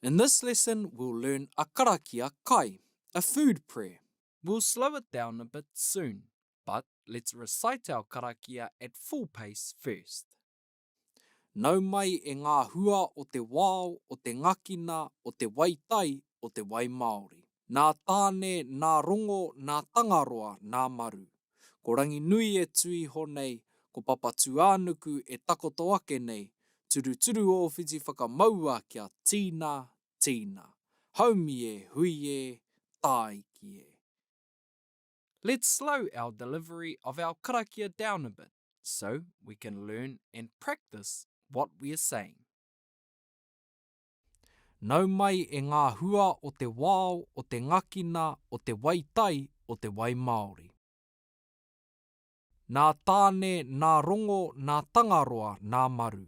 In this lesson, we'll learn a karakia kai, a food prayer. We'll slow it down a bit soon, but let's recite our karakia at full pace first. Nau mai e ngā hua o te wao, o te ngakina, o te wai tai, o te wai māori. Nā Tāne, nā Rongo, nā Tangaroa, nā Maru. Ko Ranginui e tū iho nei, ko Papatūānuku e takoto ake nei, turuturu ō whiti whakamaua kia tīna, tīna. Haumi e, hui e, tāiki e. Let's slow our delivery of our karakia down a bit so we can learn and practice what we're saying. Nau mai e ngā hua o te wao, o te ngakina, o te wai tai, o te wai māori. Nā Tāne, nā Rongo, nā Tangaroa, nā Maru.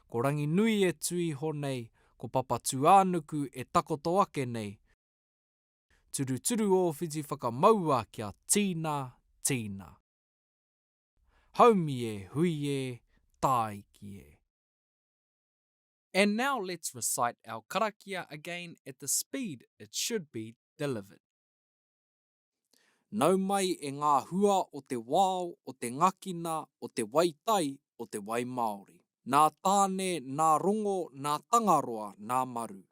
Ko Ranginui e tū iho nei, ko Papatūānuku e takoto ake nei, Turuturu ō whiti whakamaua kia tīna, tīna. Haumi e, hui e, tāiki e. And now let's recite our karakia again at the speed it should be delivered. Nau mai e ngā hua o te wao, o te ngakina, o te wai tai, o te wai māori. Nā Tāne, nā Rongo, nā Tangaroa, nā Maru.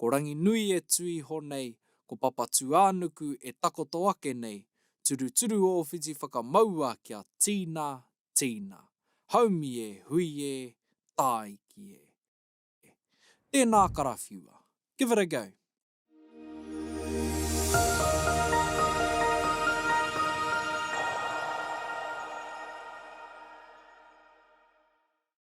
Ko Ranginui e tū iho nei, ko Papatūānuku e takoto ake nei, turuturu ō whiti whakamaua kia tīna, tīna. Haumi e, hui e, tāiki e. Tēnā karawhiua. Give it a go.